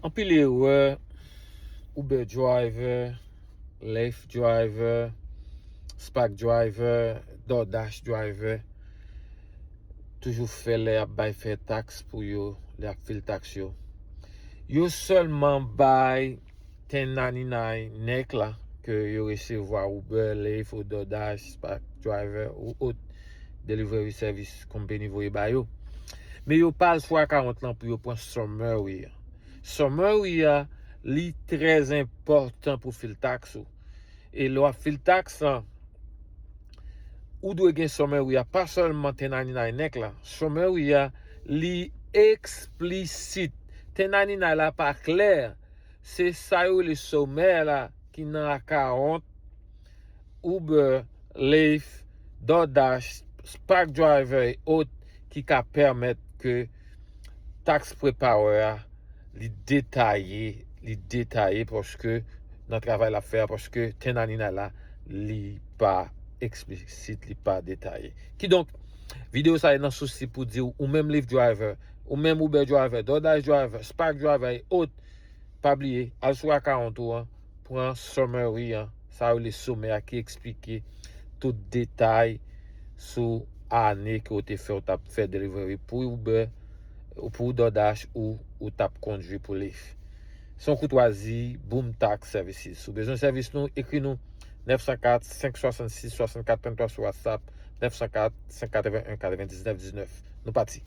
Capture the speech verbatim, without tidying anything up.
Anpil erè, Uber driver, Lyft driver, Spark driver, DoorDash driver toujou fè lè y ap bay fè taks pou yo, lè y ap fil taks yo. Yo sèlman bay ten ninety-nine nèg la ke yo resevwa Uber, Lyft, ou DoorDash, Spark driver ou ot delivery service company voye ba yo. Men yo pa al sou account lan pou yo pran summary an. Summary a, li trè enpòtan pou fil taks ou. E lè w ap fil taks lan, ou dwe gen summary a, pa sèlman ten ninety-nine nèg la. Summary a, li eksplisit. Ten ninety-nine la pa klè. Se sa yo rele summary la ki nan account Uber, Lyft, DoorDash, Spark driver e ot ki ka pèmèt ke tax preparer a li detaye, li detaye paske nan travay l ap fè a, paske ten ninety-nine la li pa eksplisit, li pa detaye. Kidonk, videyo sa a nan sousi pou di w, ou menm Lyft driver, ou menm Uber driver, DoorDash driver, Spark driver e ot, pa bliye, al sou account ou an, pran summary an, sa yo rele somè a ki eksplike tout detay sou ane ke w te fè, w t ap fè delivery pou Uber, ou pou DoorDash ou ou t ap kondui pou Lyft. Se yon koutwazi Boom Tax Services. Si w bezwen sèvis nou, ekri nou nèf san kat, senk swasann sis, swasann kat trannntwa sou WhatsApp, nèf san kat, senk katrevenn, katrevendiznèf diznèf. Nou pati.